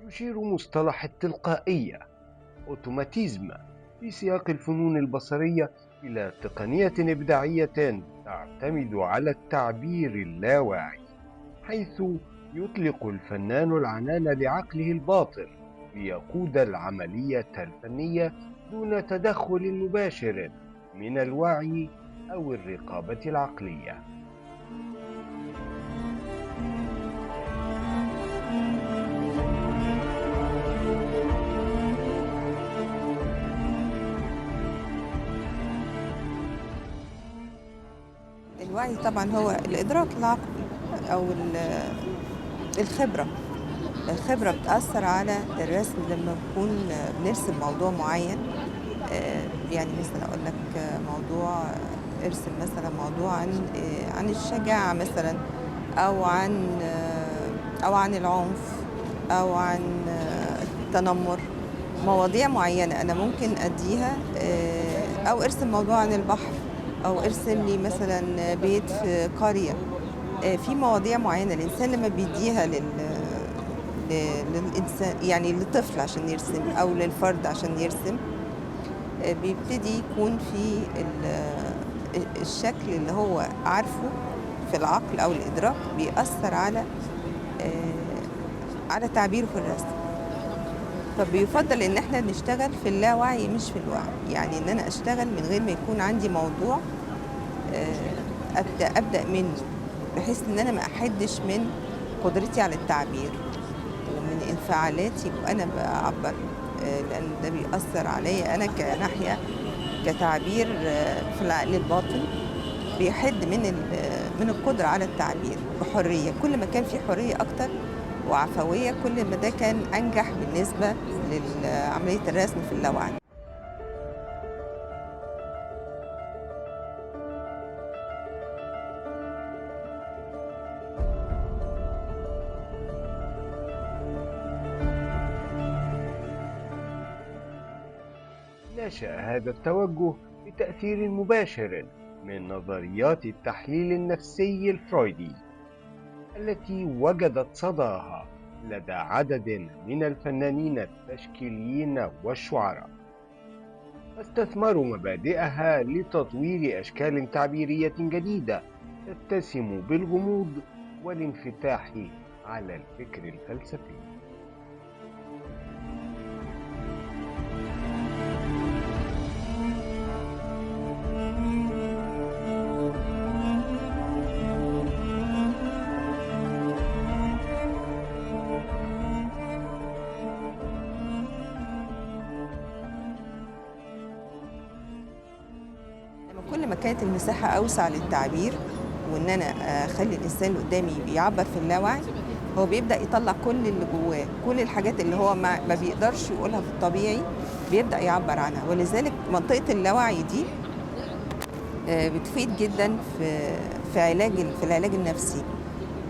يشير مصطلح التلقائية أوتوماتيزم في سياق الفنون البصرية إلى تقنية إبداعية تعتمد على التعبير اللاواعي، حيث يطلق الفنان العنان لعقله الباطن ليقود العملية الفنية دون تدخل مباشر من الوعي أو الرقابة العقلية. الوعي طبعا هو الإدراك العقلي أو الخبرة. الخبرة بتأثر على الرسم لما بنكون بنرسم موضوع معين. يعني مثلا أقول لك موضوع، ارسم مثلا موضوع عن الشجاعة مثلا، أو عن العنف، أو عن التنمر، مواضيع معينة أنا ممكن أديها، أو ارسم موضوع عن البحر، أو ارسم لي مثلا بيت في قرية. في مواضيع معينة الإنسان لما بيديها للإنسان، يعني للطفل عشان يرسم أو للفرد عشان يرسم، بيبتدي يكون في الشكل اللي هو عارفه في العقل أو الإدراك بيأثر على تعبيره في الرسم. فبيفضل إن إحنا نشتغل في اللاوعي مش في الوعي، يعني إن أنا أشتغل من غير ما يكون عندي موضوع أبدأ منه، بحيث إن أنا ما أحدش من قدرتي على التعبير ومن انفعالاتي وأنا بعبر، لأن ده بيأثر عليا أنا كناحية كتعبير في العقل الباطن، بيحد من القدرة على التعبير بحرية. كل ما كان في حرية أكتر وعفوية، كل ما ده كان أنجح بالنسبة لعملية الرسم في اللاوعي. نشأ هذا التوجه بتأثير مباشر من نظريات التحليل النفسي الفرويدي التي وجدت صداها لدى عدد من الفنانين التشكيليين والشعراء، فاستثمروا مبادئها لتطوير أشكال تعبيرية جديدة تتسم بالغموض والانفتاح على الفكر الفلسفي. كل ما كانت المساحة أوسع للتعبير، وإن أنا أخلي الإنسان اللي قدامي بيعبر في اللاوعي، هو بيبدأ يطلع كل اللي جواه، كل الحاجات اللي هو ما بيقدرش يقولها في الطبيعي بيبدأ يعبر عنها. ولذلك منطقة اللاوعي دي بتفيد جدا في العلاج النفسي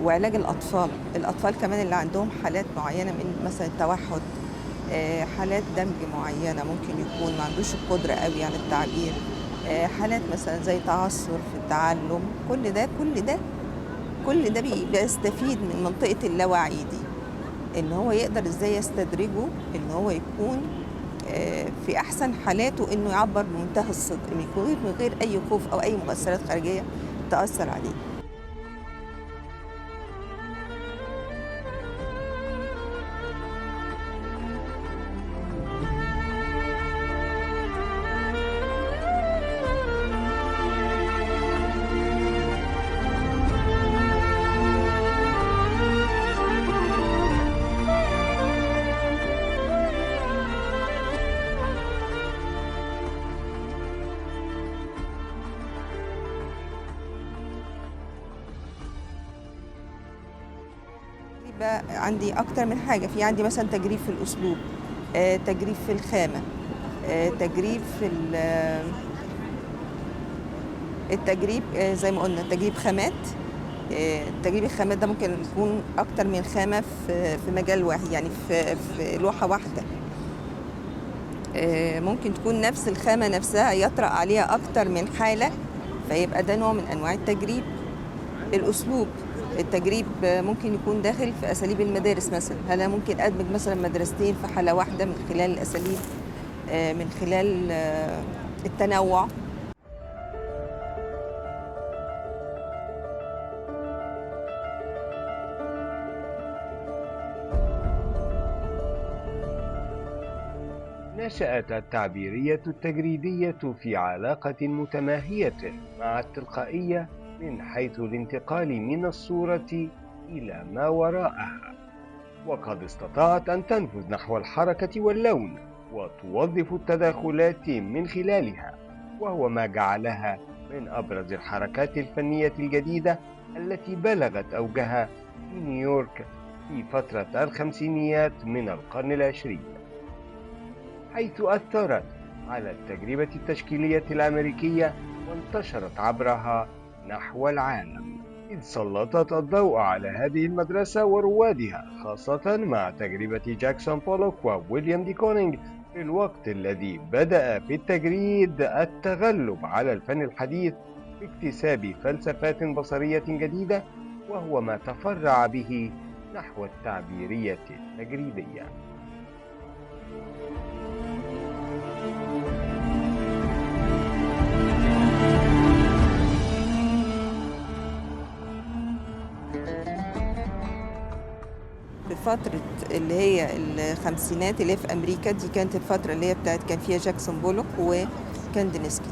وعلاج الأطفال. الأطفال كمان اللي عندهم حالات معينة من مثلا التوحد، حالات دمج معينة، ممكن يكون ما عندوش القدرة قوي على التعبير، حالات مثلا زي تعثر في التعلم، كل ده كل ده كل ده بيستفيد من منطقة اللاوعي دي، إن هو يقدر إزاي يستدرجه، إن هو يكون في أحسن حالاته، إنه يعبر بمنتهى الصدق، إنه يكون من غير أي خوف أو أي مؤثرات خارجية تأثر عليه. عندي أكتر من حاجة، في عندي مثلا تجريب في الأسلوب، تجريب في الخامة، تجريب في التجريب، زي ما قلنا تجريب خامات. تجريب الخامات ده ممكن يكون أكتر من خامة في مجال واحد، يعني في لوحة واحدة. ممكن تكون نفس الخامة نفسها يطرأ عليها أكتر من حالة، فيبقى ده نوع من أنواع التجريب. الأسلوب، التجريب ممكن يكون داخل في أساليب المدارس مثلا، هل أنا ممكن أدمج مثلا مدرستين في حالة واحدة من خلال الأساليب، من خلال التنوع. نشأت التعبيرية التجريدية في علاقة متماهية مع التلقائية من حيث الانتقال من الصورة إلى ما وراءها، وقد استطاعت أن تنفذ نحو الحركة واللون وتوظف التداخلات من خلالها، وهو ما جعلها من أبرز الحركات الفنية الجديدة التي بلغت أوجها في نيويورك في فترة الخمسينيات من القرن العشرين، حيث أثرت على التجربة التشكيلية الأمريكية وانتشرت عبرها نحو العالم، إذ سلطت الضوء على هذه المدرسة وروادها، خاصة مع تجربة جاكسون بولوك وويليام دي كونينج في الوقت الذي بدأ في التجريد التغلب على الفن الحديث باكتساب فلسفات بصرية جديدة، وهو ما تفرع به نحو التعبيرية التجريدية. في فترة اللي هي الخمسينات اللي هي في أمريكا دي، كانت الفترة اللي هي بتاعت كان فيها جاكسون بولوك وكاندينسكي.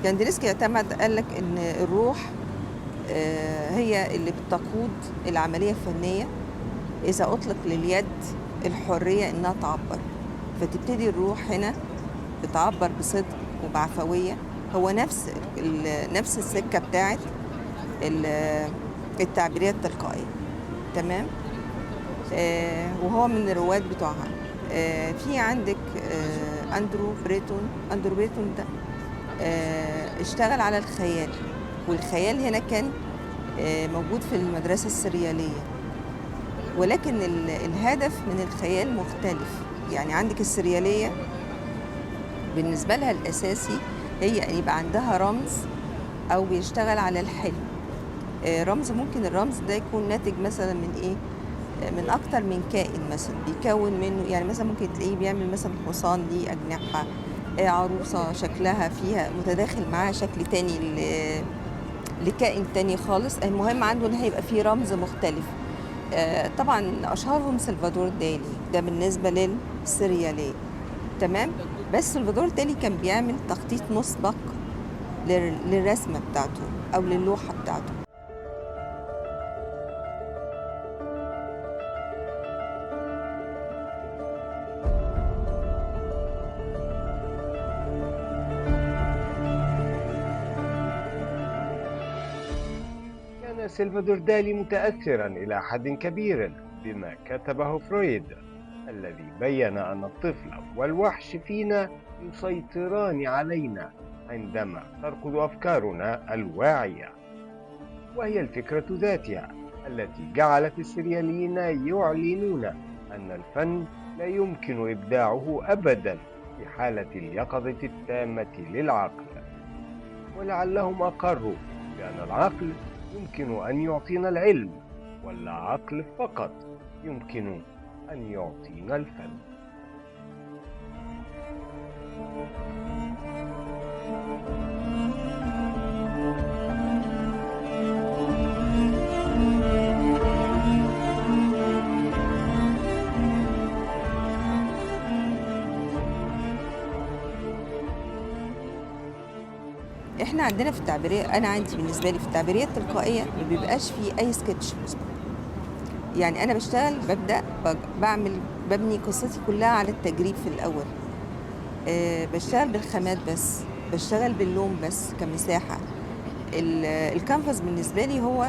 كاندينسكي اعتمد، قال لك إن الروح هي اللي بتقود العملية الفنية إذا أطلق لليد الحرية إنها تعبر، فتبتدي الروح هنا بتعبر بصدق وبعفوية. هو نفس السكة بتاعت التعبيرية التلقائية، تمام؟ وهو من الرواد بتوعها. في عندك أندرو بريتون. أندرو بريتون ده اشتغل على الخيال، والخيال هنا كان موجود في المدرسة السريالية، ولكن الهدف من الخيال مختلف. يعني عندك السريالية بالنسبة لها الأساسي هي أن يبقى عندها رمز أو بيشتغل على الحلم. رمز، ممكن الرمز ده يكون ناتج مثلا من إيه؟ من أكتر من كائن مثلا بيكون منه، يعني مثلا ممكن تلاقيه بيعمل مثلا حصان ليه أجنحة، عروسة شكلها فيها متداخل معاها شكل تاني لكائن تاني خالص. المهم عنده إن هيبقى فيه رمز مختلف. طبعا أشهرهم سلفادور دالي، ده بالنسبة للسريالية، تمام؟ بس سلفادور دالي كان بيعمل تخطيط مسبق للرسمة بتاعته أو للوحة بتاعته. كان سلفادور دالي متأثرا إلى حد كبير بما كتبه فرويد، الذي بين أن الطفل والوحش فينا يسيطران علينا عندما ترقد أفكارنا الواعية، وهي الفكرة ذاتها التي جعلت السرياليين يعلنون أن الفن لا يمكن إبداعه أبدا في حالة اليقظة التامة للعقل، ولعلهم أقروا بأن العقل يمكن أن يعطينا العلم، والعقل فقط يمكن أن يعطينا الفن. احنا عندنا في التعبيرية، انا عندي بالنسبة لي في التعبيرية التلقائية ما بيبقاش فيه اي سكتش مسبق. يعني انا بشتغل، ببدأ بعمل، ببني قصتي كلها على التجريب في الاول. بشتغل بالخامات بس، بشتغل باللون بس كمساحة. الكانفاس بالنسبة لي هو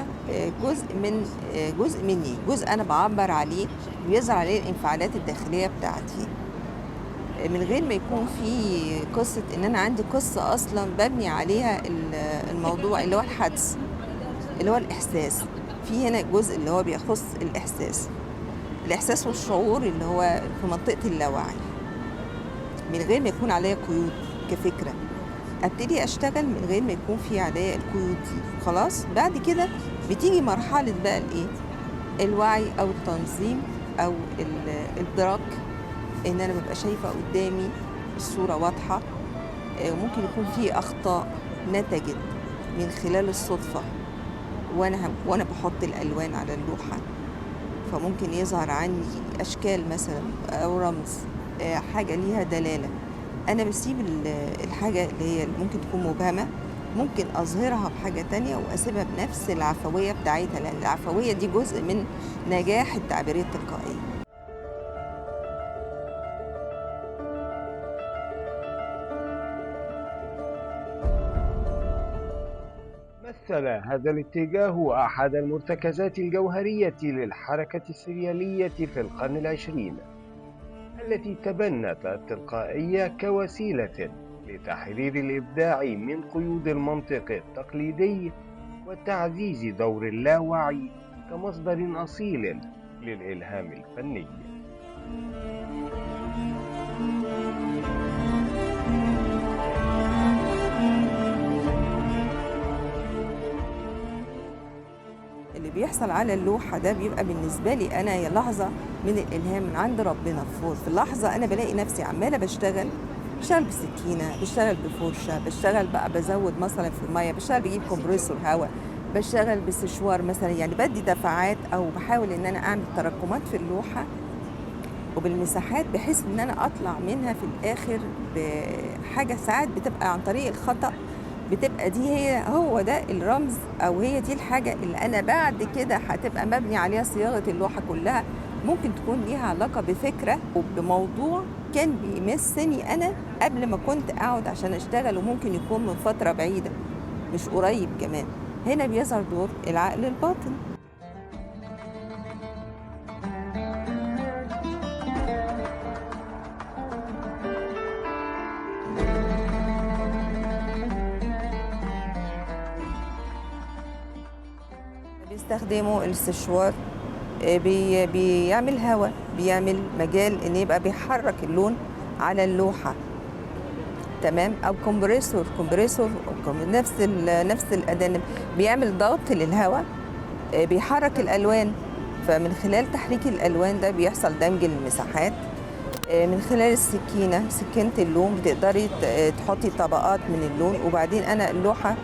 جزء مني، جزء انا بعبر عليه، بيظهر عليه الانفعالات الداخلية بتاعتي، من غير ما يكون في قصة إن أنا عندي قصة أصلاً ببني عليها الموضوع اللي هو الحدس، اللي هو الإحساس. في هنا جزء اللي هو بيخص الإحساس، الإحساس والشعور اللي هو في منطقة اللاوعي، من غير ما يكون عليا قيود كفكرة. أبتدي أشتغل من غير ما يكون في عليا القيود دي. خلاص، بعد كده بتيجي مرحلة بقى الايه؟ الوعي او التنظيم او الادراك، ان انا ببقى شايفه قدامي الصورة واضحة. ممكن يكون في اخطاء نتجت من خلال الصدفة وانا بحط الالوان على اللوحة، فممكن يظهر عندي اشكال مثلا او رمز، حاجة ليها دلالة. انا بسيب الحاجة اللي هي ممكن تكون مبهمة، ممكن اظهرها بحاجة تانية واسيبها بنفس العفوية بتاعتها، لان العفوية دي جزء من نجاح التعبيريه التلقائية. مثل هذا الاتجاه أحد المرتكزات الجوهرية للحركة السريالية في القرن العشرين، التي تبنت التلقائية كوسيلة لتحرير الإبداع من قيود المنطق التقليدي وتعزيز دور اللاوعي كمصدر أصيل للإلهام الفني. اللي بيحصل على اللوحة ده بيبقى بالنسبة لي أنا هي لحظة من الإلهام من عند ربنا. في اللحظة أنا بلاقي نفسي عمالة بشتغل بسكينة، بشتغل بفرشة، بشتغل بقى بزود مثلا في المية، بشتغل بجيب compressor هواء، بشتغل بسشوار مثلا، يعني بدي دفعات أو بحاول إن أنا أعمل تراكمات في اللوحة وبالمساحات، بحيث إن أنا أطلع منها في الآخر بحاجة. ساعات بتبقى عن طريق الخطأ، بتبقى دي هي هو ده الرمز، او هي دي الحاجة اللي انا بعد كده هتبقى مبني عليها صياغة اللوحة كلها. ممكن تكون ليها علاقة بفكره وبموضوع كان بيمسني انا قبل ما كنت اقعد عشان اشتغل، وممكن يكون من فترة بعيدة مش قريب كمان. هنا بيظهر دور العقل الباطن. بيستخدموا السشوار، بيعمل هواء، بيعمل مجال ان يبقى بيحرك اللون على اللوحة، تمام. او compressor نفس الاداة، بيعمل ضغط للهواء، بيحرك الالوان، فمن خلال تحريك الالوان ده بيحصل دمج للمساحات. من خلال السكينة، سكينة اللون، بتقدري تحطي طبقات من اللون. وبعدين انا اللوحة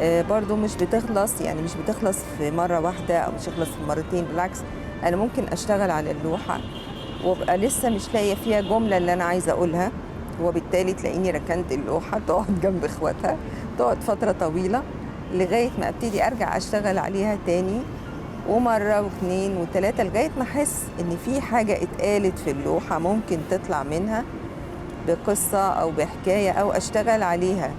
برضو مش بتخلص، يعني مش بتخلص في مرة واحدة أو مش بتخلص في مرتين، بالعكس أنا ممكن أشتغل على اللوحة وأبقى لسه مش لاقية فيها جملة اللي أنا عايزة أقولها، وبالتالي تلاقيني ركنت اللوحة تقعد جنب إخواتها، تقعد فترة طويلة لغاية ما أبتدي أرجع أشتغل عليها تاني، ومرة واثنين وثلاثة، لغاية ما أحس إن في حاجة اتقالت في اللوحة ممكن تطلع منها بقصة أو بحكاية أو أشتغل عليها.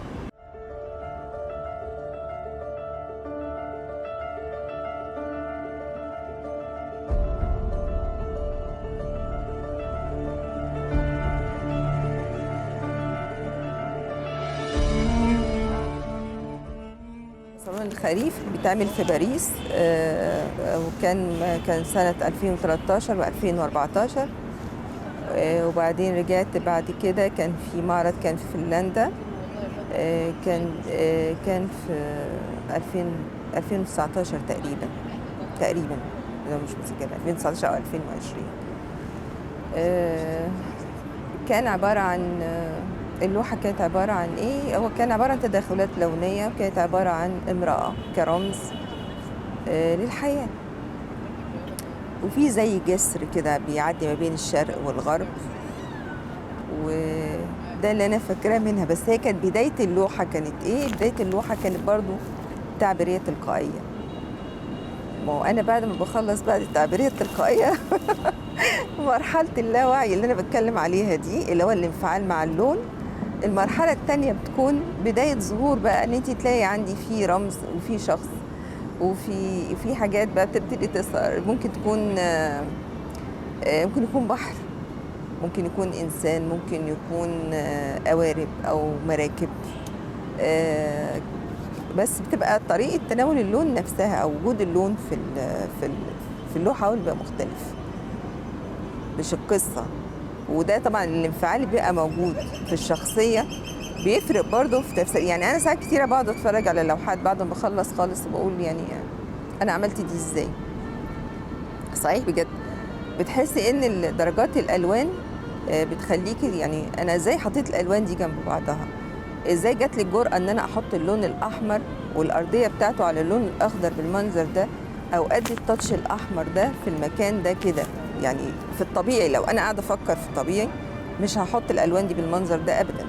الخريف بيتعمل في باريس، وكان سنة 2013 و2014، وبعدين رجعت بعد كده كان في معرض كان في فنلندا، كان في 2019 تقريبا لو مش متذكرة، 2019 أو 2020. كان عبارة عن اللوحة كانت عبارة عن إيه؟ هو كان عبارة عن تداخلات لونية، وكانت عبارة عن امرأة كرمز للحياة، وفي زي جسر كده بيعدي ما بين الشرق والغرب، وده اللي أنا فاكراه منها. بس هي كانت بداية اللوحة كانت إيه؟ بداية اللوحة كانت برضو تعبيرية تلقائية. ما هو أنا بعد ما بخلص بعد التعبيرية التلقائية مرحلة اللاوعي اللي أنا بتكلم عليها دي، اللي هو الانفعال مع اللون. المرحلة التانية بتكون بداية ظهور بقى إن أنت تلاقي عندي في رمز وفي شخص وفي حاجات بقى بتبتدي تظهر. ممكن تكون ممكن يكون بحر، ممكن يكون إنسان، ممكن يكون قوارب أو مراكب، بس بتبقى طريقة تناول اللون نفسها أو وجود اللون في اللوحة هو اللي بيبقى مختلف، مش القصة. وده طبعا الانفعال بيبقى موجود في الشخصية، بيفرق برضه في تفسير. يعني أنا ساعات كتيرة بقعد أتفرج على اللوحات بعد ما بخلص خالص وبقول يعني انا عملت دي ازاي؟ صحيح بجد بتحسي ان درجات الالوان بتخليكي، يعني انا ازاي حطيت الالوان دي جنب بعضها؟ ازاي جات لي الجرأة ان انا احط اللون الاحمر والارضية بتاعته على اللون الاخضر بالمنظر ده، او ادي التاتش الاحمر ده في المكان ده كده؟ يعني في الطبيعي لو انا قاعدة افكر في الطبيعي مش هحط الالوان دي بالمنظر ده ابدا.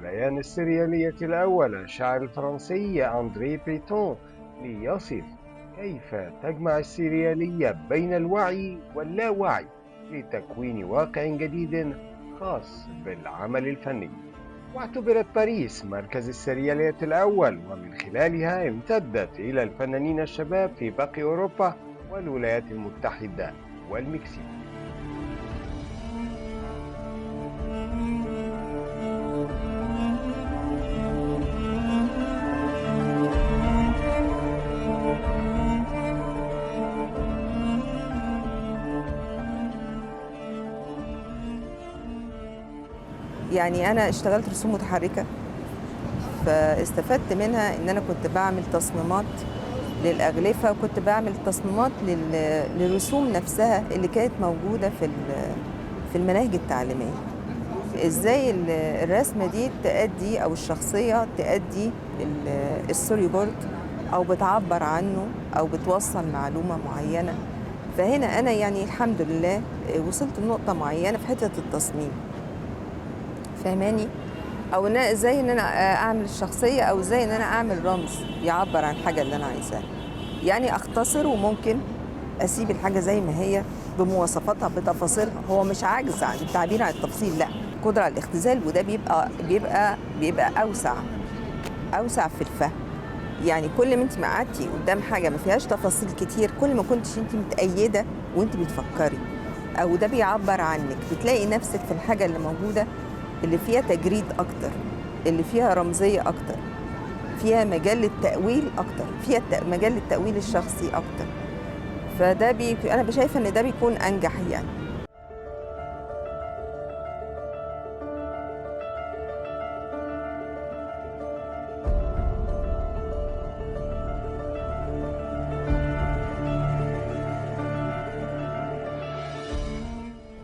بيان السريالية الأول الشاعر الفرنسي أندري بريتون ليصف كيف تجمع السريالية بين الوعي واللاوعي لتكوين واقع جديد خاص بالعمل الفني. واعتبرت باريس مركز السريالية الأول، ومن خلالها امتدت إلى الفنانين الشباب في باقي أوروبا والولايات المتحدة والمكسيك. يعني أنا اشتغلت رسوم متحركة، فاستفدت منها إن أنا كنت بعمل تصميمات للأغلفة، وكنت بعمل تصميمات للرسوم نفسها اللي كانت موجودة في المناهج التعليمية. إزاي الرسمة دي تأدي أو الشخصية تأدي ال storyboard أو بتعبر عنه أو بتوصل معلومة معينة. فهنا أنا يعني الحمد لله وصلت لنقطة معينة في حتة التصميم، فهماني؟ او ان ازاي ان انا اعمل الشخصية، او ازاي ان انا اعمل رمز يعبر عن الحاجة اللي انا عايزاها. يعني اختصر وممكن اسيب الحاجة زي ما هي بمواصفاتها بتفاصيلها، هو مش عاجز عن التعبير عن التفصيل، لا، قدره على الاختزال، وده بيبقى بيبقى بيبقى اوسع في الفهم. يعني كل ما انت ما قعدتي قدام حاجة ما فيهاش تفاصيل كتير، كل ما كنتش انت متأيده وانت بتفكري، او ده بيعبر عنك، بتلاقي نفسك في الحاجة اللي موجودة اللي فيها تجريد أكتر، اللي فيها رمزية أكتر، فيها مجال للتأويل أكتر، فيها مجال للتأويل الشخصي أكتر. فده أنا شايفة إن ده بيكون أنجح يعني.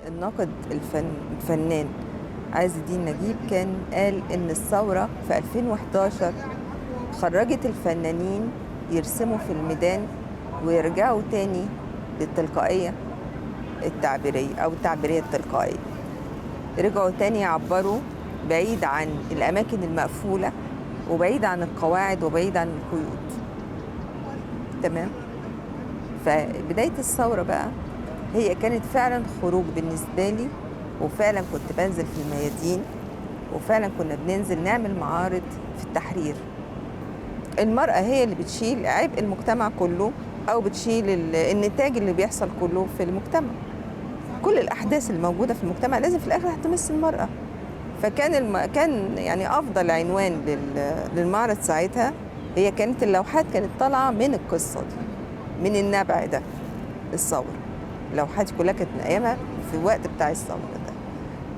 الناقد الفنان عز الدين نجيب كان قال إن الثورة في 2011 خرجت الفنانين يرسموا في الميدان ويرجعوا تاني للتلقائية التعبيرية أو التعبيرية التلقائية. رجعوا تاني يعبروا بعيد عن الأماكن المقفولة وبعيد عن القواعد وبعيد عن القيود. تمام؟ فبداية الثورة بقى هي كانت فعلا خروج بالنسبة لي، وفعلا كنت بنزل في الميادين، وفعلا كنا بننزل نعمل معارض في التحرير. المرأة هي اللي بتشيل عبء المجتمع كله، أو بتشيل النتاج اللي بيحصل كله في المجتمع. كل الأحداث الموجودة في المجتمع لازم في الآخر هتمس المرأة. فكان كان يعني أفضل عنوان للمعرض ساعتها هي كانت اللوحات، كانت طالعة من القصة دي، من النبع ده، الثورة. اللوحات كلها كانت من أيامها في الوقت بتاع الثورة ده،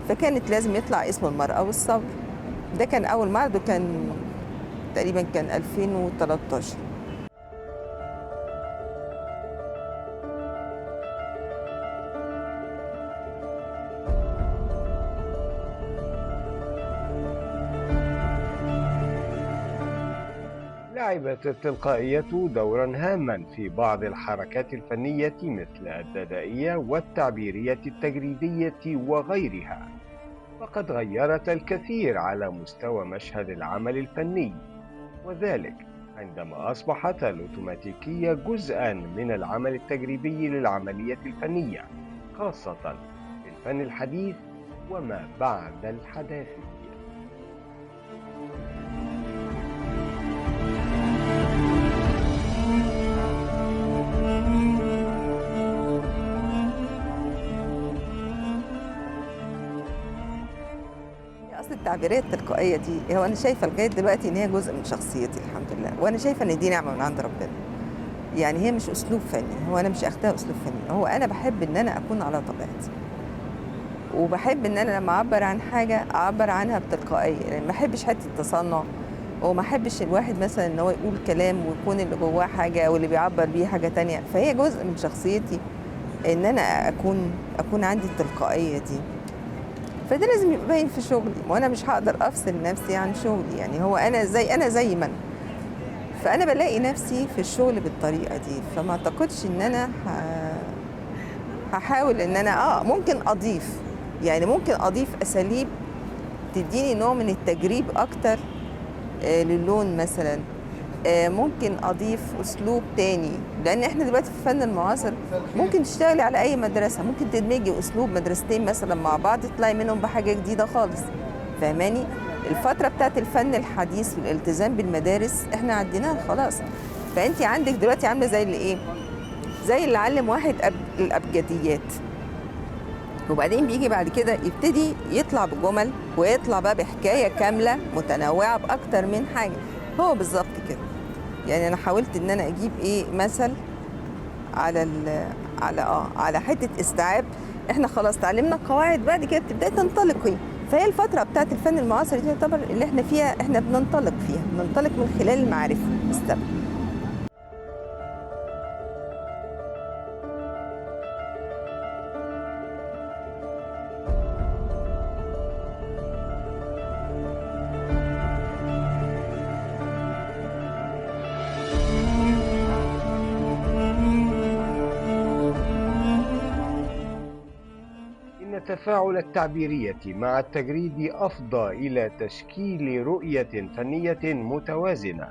فكانت لازم يطلع اسم المرأة والثورة. ده كان أول معرض، وكان تقريبا كان 2013. لعبت التلقائية دورا هاما في بعض الحركات الفنية مثل الدادائية والتعبيرية التجريدية وغيرها، فقد غيرت الكثير على مستوى مشهد العمل الفني، وذلك عندما أصبحت الأوتوماتيكية جزءا من العمل التجريبي للعملية الفنية، خاصة في الفن الحديث وما بعد الحداثي. التعبيريه التلقائية دي، هو انا شايفه لغاية دلوقتي ان هي جزء من شخصيتي الحمد لله، وانا شايفه ان دي نعمه من عند ربنا. يعني هي مش اسلوب فني، هو انا مش اخدها اسلوب فني، هو انا بحب ان انا اكون على طبيعتي، وبحب ان انا لما اعبر عن حاجة اعبر عنها بتلقائيه. يعني ما احبش حتة التصنع، وما احبش الواحد مثلا ان هو يقول كلام ويكون اللي جواه حاجة واللي بيعبر بيه حاجة تانية. فهي جزء من شخصيتي ان انا اكون عندي التلقائية دي، فده لازم يبقى باين في شغلي، وانا مش هقدر افصل نفسي عن شغلي. يعني هو انا زي انا زي ما انا، فانا بلاقي نفسي في الشغل بالطريقة دي. فما اعتقدش ان انا هحاول ان انا ممكن اضيف، يعني ممكن اضيف اساليب تديني نوع من التجريب اكتر للون مثلا، ممكن اضيف اسلوب تاني، لان احنا دلوقتي في الفن المعاصر ممكن تشتغلي على اي مدرسه، ممكن تدمجي اسلوب مدرستين مثلا مع بعض تطلعي منهم بحاجة جديدة خالص. فاهماني؟ الفترة بتاعت الفن الحديث والالتزام بالمدارس احنا عديناها خلاص. فانت عندك دلوقتي عامله زي اللي ايه، زي اللي علم واحد الابجديات، وبعدين بيجي بعد كده يبتدي يطلع بجمل ويطلع بقى بحكاية كاملة متنوعة باكتر من حاجة. هو بالظبط كده. يعني انا حاولت ان انا اجيب ايه مثل على على على حتة استيعاب. احنا خلاص تعلمنا القواعد، بعد كده بتبداي تنطلقي. فهي الفترة بتاعت الفن المعاصر دي تعتبر اللي احنا فيها، احنا بننطلق فيها، بننطلق من خلال المعرفة السابقة. تفاعل التعبيرية مع التجريد أفضى إلى تشكيل رؤية فنية متوازنة،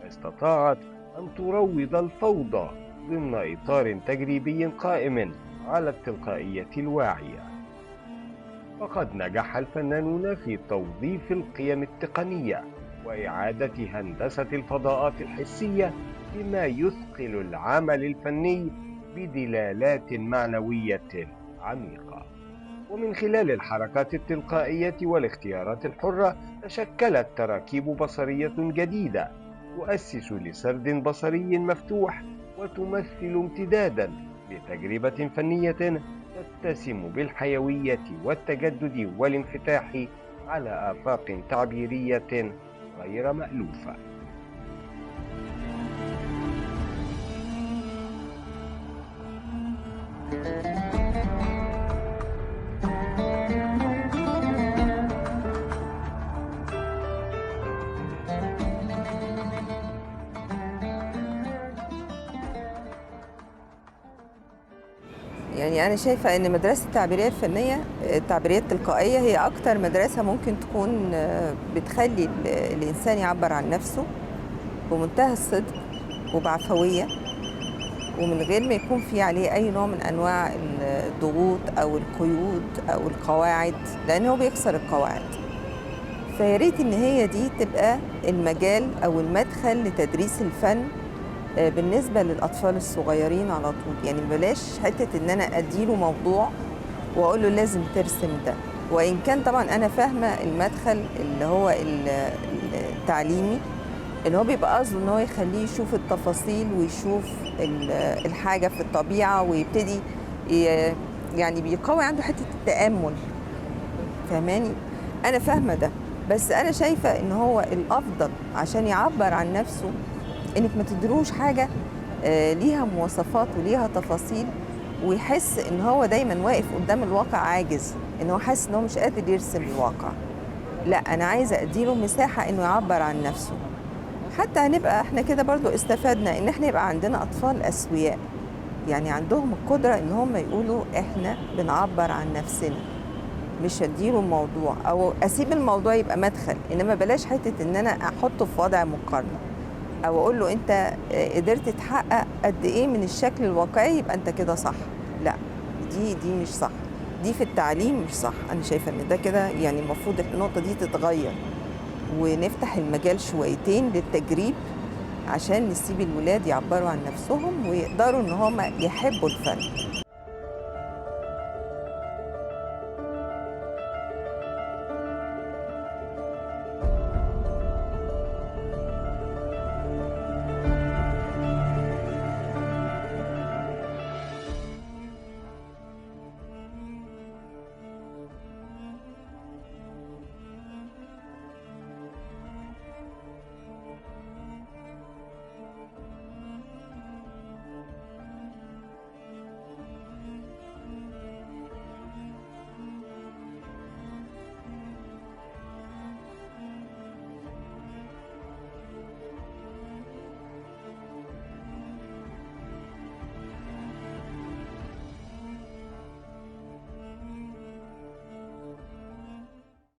استطاعت أن تروض الفوضى ضمن إطار تجريبي قائم على التلقائية الواعية. فقد نجح الفنانون في توظيف القيم التقنية وإعادة هندسة الفضاءات الحسية بما يثقل العمل الفني بدلالات معنوية عميقة. ومن خلال الحركات التلقائية والاختيارات الحرة تشكلت تراكيب بصرية جديدة تؤسس لسرد بصري مفتوح وتمثل امتدادا لتجربة فنية تتسم بالحيوية والتجدد والانفتاح على آفاق تعبيرية غير مألوفة. يعني أنا شايفة إن مدرسة التعبيرية الفنية، التعبيرية التلقائية، هي أكتر مدرسة ممكن تكون بتخلي الإنسان يعبر عن نفسه بمنتهى الصدق وبعفوية، ومن غير ما يكون في عليه أي نوع من أنواع الضغوط أو القيود أو القواعد، لأن هو بيكسر القواعد. فياريت إن هي دي تبقى المجال أو المدخل لتدريس الفن بالنسبة للأطفال الصغيرين على طول. يعني بلاش حتة إن أنا أديله موضوع وأقول له لازم ترسم ده، وإن كان طبعا أنا فاهمة المدخل اللي هو التعليمي اللي هو بيبقى قصده إن هو يخليه يشوف التفاصيل ويشوف الحاجة في الطبيعة ويبتدي يعني بيقوي عنده حتة التأمل. فاهماني؟ أنا فاهمة ده، بس أنا شايفة إن هو الأفضل عشان يعبر عن نفسه انك ما تدروش حاجة ليها مواصفات وليها تفاصيل، ويحس ان هو دايما واقف قدام الواقع عاجز، ان هو حاسس ان هو مش قادر يرسم الواقع. لا، انا عايزه اديله مساحة انه يعبر عن نفسه. حتى هنبقى احنا كده برضو استفدنا ان احنا يبقى عندنا اطفال اسوياء، يعني عندهم القدرة ان هم يقولوا احنا بنعبر عن نفسنا، مش اديله الموضوع او اسيب الموضوع يبقى مدخل، انما بلاش حتة ان انا احطه في وضع مقارنة او اقول له انت قدرت تحقق قد ايه من الشكل الواقعي يبقى انت كده صح. لا، دي مش صح، دي في التعليم مش صح. انا شايفه ان ده كده يعني المفروض النقطة دي تتغير، ونفتح المجال شويتين للتجريب عشان نسيب الولاد يعبروا عن نفسهم ويقدروا ان هم يحبوا الفن.